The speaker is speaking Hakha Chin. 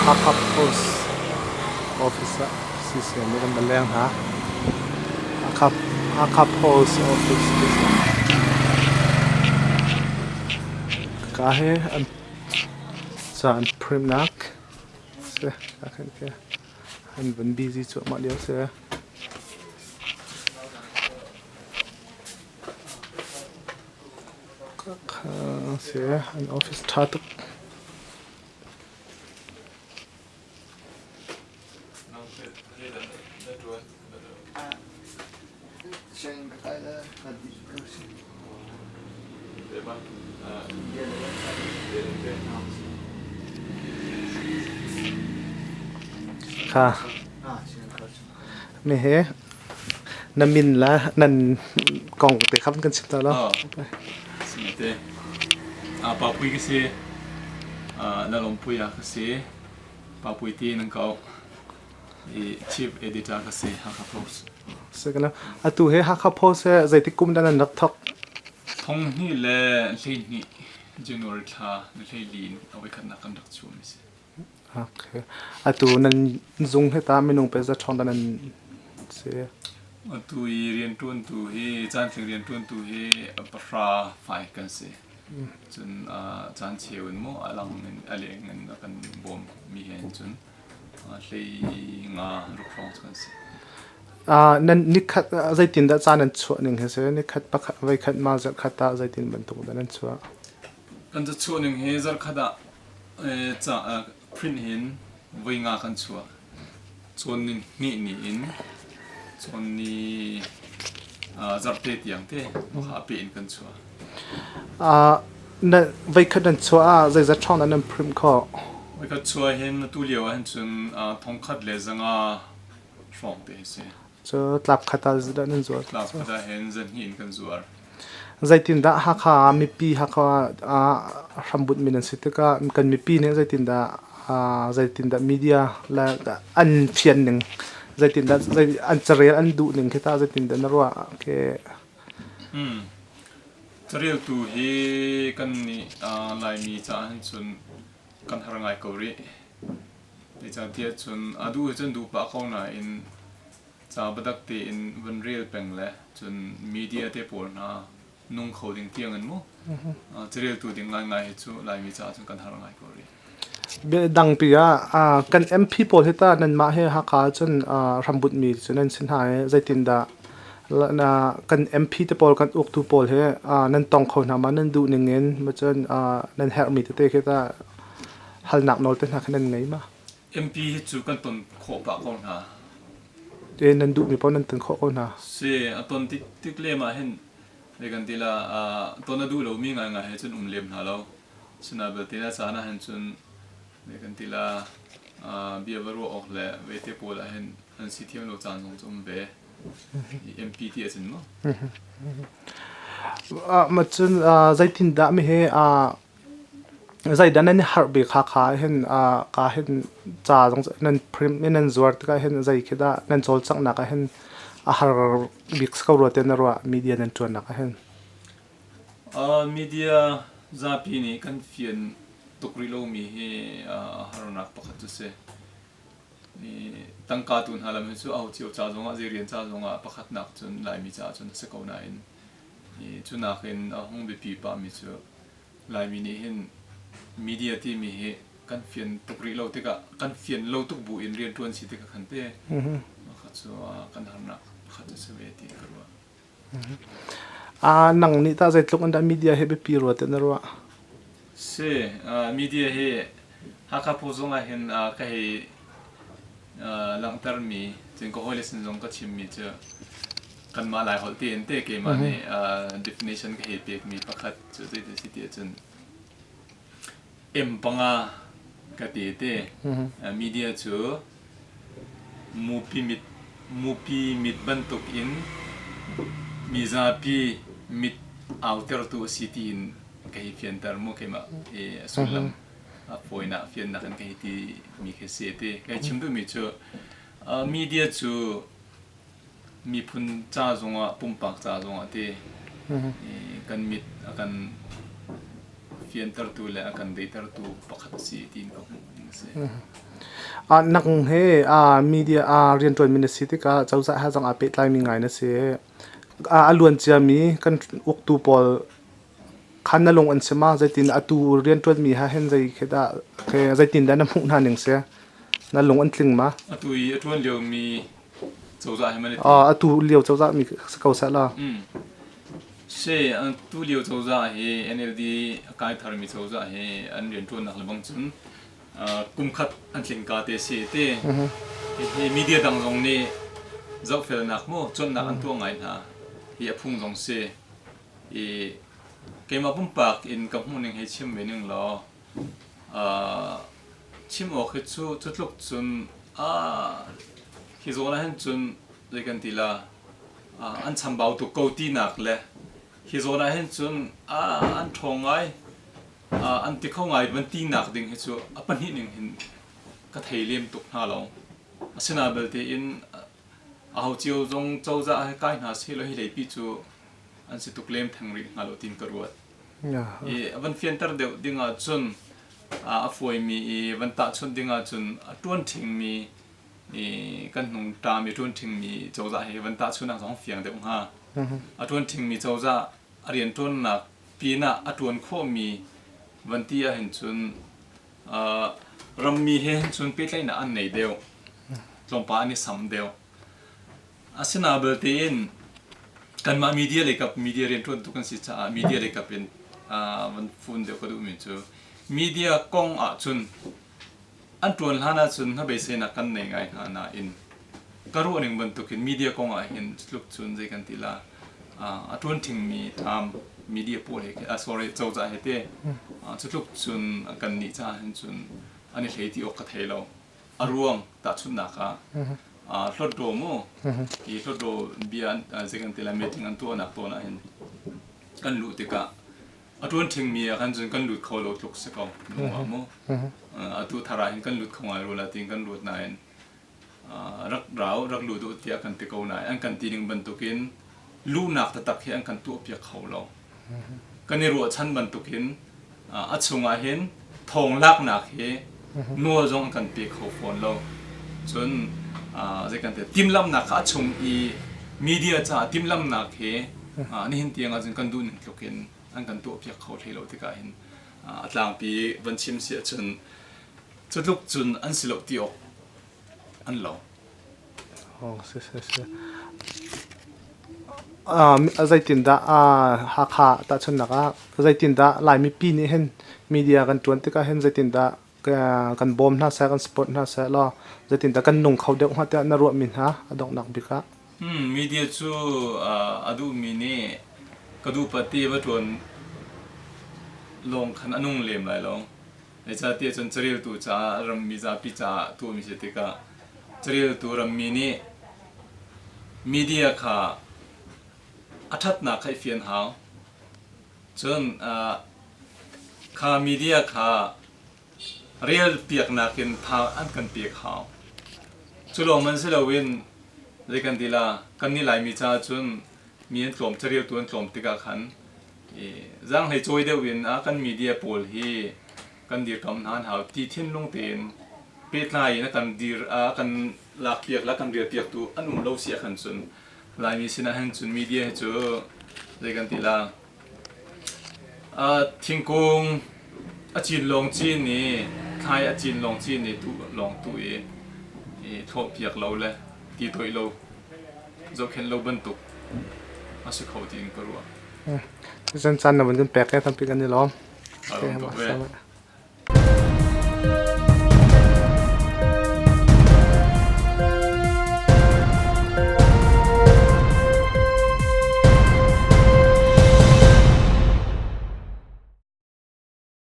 Hakha Post Office ah CCM nih kan va leng hna. Hakha Post Office ti si. Ka hi an ca an print nak si. An van busy cuahmah lio si. Si, an office ṭha tuk. Kha. Mi he na min la nan kong te kha kan chim ta lo. Sinate. Papui ka si. Lalawmpui ah ka si. Papui ti nan ka auh. I chief editor ka si Hakha Post. Sikala atu he Hakha Post he zeitik kum dah nan rak thok? Thong hnih le 12 January thla ni 14 in a voikhatnak kan rak chuah mi si. Okay. Atu nan zung he ta minung pe za ṭhawng dah nan si? Atu i rianṭuantu hi caantling rianṭuantu hi pahra fai kan si. Cun caan cheu in maw a lang in a leng in a kan bawm mi he cun hlei nga ruk hrawng cu kan si. Nan nikhat zeitin dah caan nan chuah ning hi si? Nikhat pakhat voikhat ma zarhkhat ah zeitin bantuk dah nan chuah? Kan ca chuah ning hi zarhkhat ah Print hin voi nga kan chuah. Cawn ni hnih ni in cawn ni zarhte tiang te kha pe in kan chuah. Na voikhat nan chuah ah zeizat hrawng dah nan print khawh? Voikhat chuah hin atu lio ah hin cun thongkhat le zanga hrawng te hi si. Cu tlap khat ah dah nan zuar? Tlap khat ah hin zahnih in kan zuar. Zeitindah Hakha ah mipi Hakha ah hrambunh mi nan si tikah kan mipi nih zeitindah zeitindah media le an fian ning zeitindah an carel an duh ning khi tah zeitindah na ruah? Okay. Hmm. Careltu hi kan nih Laimi caah hin cun kan har ngai ko rih. Zeicahtiah cun a duh hi cun duh pah ko nain ca biatak tein van rel peng le cun media te pawl hna nung kho ding tiang in mu careltu ding ngaingai hi cu Laimi caah cun kan har ngai ko rih. Dangpi ah kan MP pawl hi ta nanmah he Hakha cun hrambunh mi cu nan si hna i zeitindah na kan MP te pawl kan uktu pawl he nan tong kho hna ma nan duh ning in ma cun nan herhmi tete khi ta halnak nawl te hna kha nan ngei ma? MP hi cu kan ton khawh pah ko hna. Te nan duhmi paoh nan ton khawh ko hna. Si, a ton tik tik lem ah hin zei kan ti la ton a duh lomi ngaingai he cun um lem hna lo. Sinain belte na caan ah hin cun zei kan ti la bia va ruah awk le ve te pawl ah hin an si thiam lo caan zong cu um ve. MP ti a sin maw? Ma cun zeitindah mi hi Zeidah nan i harh bik Hakha ah hin ka hin ca zong nan print i nan zuar tikah hin zei khi dah nan cawlcanghnak ah hin a har bik ko rua tiah na ruah media nan ṭuannak ah hin? Media zapi nih kan fian tuk rih lomi hi a harnak pakhat cu si. Tangka tu hna lam hi cu aho cio ca zongah zei rian ca zongah pakhatnak cun Laimi caah cun a si ko nain cu nakin a hung biapi pahmi cu Laimi nih hin media timi hi kan fian tuk rih lo tikah kan fian lo tuk bu in rianṭuan si tikah khan te kha cu kan harnak pakhat a si ve ti ka ruah. Nang nih tah zeitluk in dah media hi biapi rua tiah na ruah? Si, media hi Hakha Phu zung ah hin ka hei langhtermi cun ka hawile sin zong ka chimmi cu kanmah Laiholh tein te keimah nih definition ka hei pekmi pakhat cu zeiti si ti ahcun M panga ka ti te media cu mupi mit bantuk in mizapi mit autertu a si tiin ka hei fianter mu keimah i a sullam a fawinak fiannak in ka hei ti mi khi si ti ka hei chim duhmi cu media cu miphun ca zongah pumpak ca zongah ti kan mit a kan fiantertu le a kan deitertu pakhat a si tiin ka hmuh ning a si. Nang he media rianṭuanmi na si tikah cozah he zong aa pehtlaimi ngai na si. A luan ciami kan uktu pawl khan na lung an si ma? Zeitin atu rianṭuanmi ha hin zei khi dah zeitindah na hmuh hna ning si? Na lung an tling ma? Atu i a ṭuan liomi cozah he man i Atu lio cozah mi si ko seh la. Si, atu lio cozah hi NLD a kai tharmi cozah hi an rianṭuannak le bang cun kum khat an tlingka te si te. Hihi media dang zong nih zohfelnak mu cawnnak an tuah ngai hna. Hi a phung zong si. I keimah pumpak in ka hmuh ning hei chim ve ning law chim awk hi cu cu tluk cun hi zawn ah hin cun zei kan ti la an chambau tuk ko tinak le hi zawn ah hin cun an ṭhawng ngai an ti kho ngai van tinak ding hi cu a pahnih ning hin ka thei lem tuk hna lo. Asinain belte in aho cio zong cozah he kai hna sehlaw hi leipi cu an si tuk lem theng rih hnga lo tiin ka ruat. I van fianter deuh ding ahcun a fawimi i van tahchunh ding ahcun a ṭuan ṭhingmi i kan hnung ṭam i ṭuan ṭhingmi cozah he van tahchunh zong fiang deuh hnga. A ṭuan ṭhingmi cozah a rianṭuannak pinah a ṭuan khawhmi van ti ahhin cun rammi he hin cun pehtlaihnak an nei deuh. Tlawmpal an i sam deuh. Asinain belte in kanmah media leikap media rianṭuantu kan si caah media leikap in van fun deuh ka duhmi cu media kong ahcun an ṭuan hlan ahcun hnabeiseinak kan nei ngai hna nain ka ruahning bantukin media kong ahhin tluk cun zei kan ti la a ṭuan ṭhingmi ṭham media pawl he sorry cozah he te cu tluk cun kannih caah hin cun an i hlei ti awk ka thei lo. A ruang tahchunhnak ah hlawtdaw mu hi hlawtdaw bia zei kan ti lai meeting an tuahnak tawn ah hin kan luh tikah a ṭuan ṭhingmi ah khan cun kan lut kho lo tluk si ko nung ah mu atu thar ah hin kan lut kho ngai rua la tiin kan ruat nain rak rau rak lut u tiah kan ti ko nain an kan ti ning bantukin luhnak taktak hi an kan tuahpiak kho lo. Kan i ruahchan bantukin a chungah hin thawng laknak hi nawl zong an kan pe kho fawn lo. Cun zei kan ti timhlamhnak kha a chung i media caah timhlamhnak hi nihin tiang ahcun kan duh ning tluk in an kan tuahpiak kho hlei lo tikah hin a tlangpi van chim si ahcun cu tluk cun an si lo ti awk an lo. Oh, si si si. Zeitindah Hakha tahchunhnak ah zeitindah Lai mipi nih hin media kan ṭuan tikah hin zeitindah kan bawm hna seh, kan support hna seh law zeitindah kan nung kho deuh hnga tiah na ruahmi hna a donghnak bik ah? Media cu a duhmi nih ka duh pati va ṭuan lawng khan a nung lem lai lo. Zeicahtiah cun careltu caah rammi zapi caah tuahmi si tikah careltu rammi nih media kha a ṭhatnak kha i fian hau. Cun kha media kha rel piaknak in tha an kan pek hau. Cu lawng man si loin zei kan ti la kannih Laimi caah cun mi an tlawm careltu an tlawm tikah khan Zaanghlei cawi deuh in a kan media pawl hi kan dirkamh hna an hau ti thinlung tein pehtlai in a kan dir a kan lakpiak le a kan rialpiaktu an um lo si ahkhan cun Laimi sinah hin cun media hi cu zei kan ti la thingkung a cin lawng cin i thlai a cin lawng cin i tuh lawng tuh i thlawhpiak lo le ti toih lo zohkhenh lo bantuk a si kho tiin ka ruah. Cun caan na vun kan pek e tampi kan i lawm. Aa lawm tuk ve.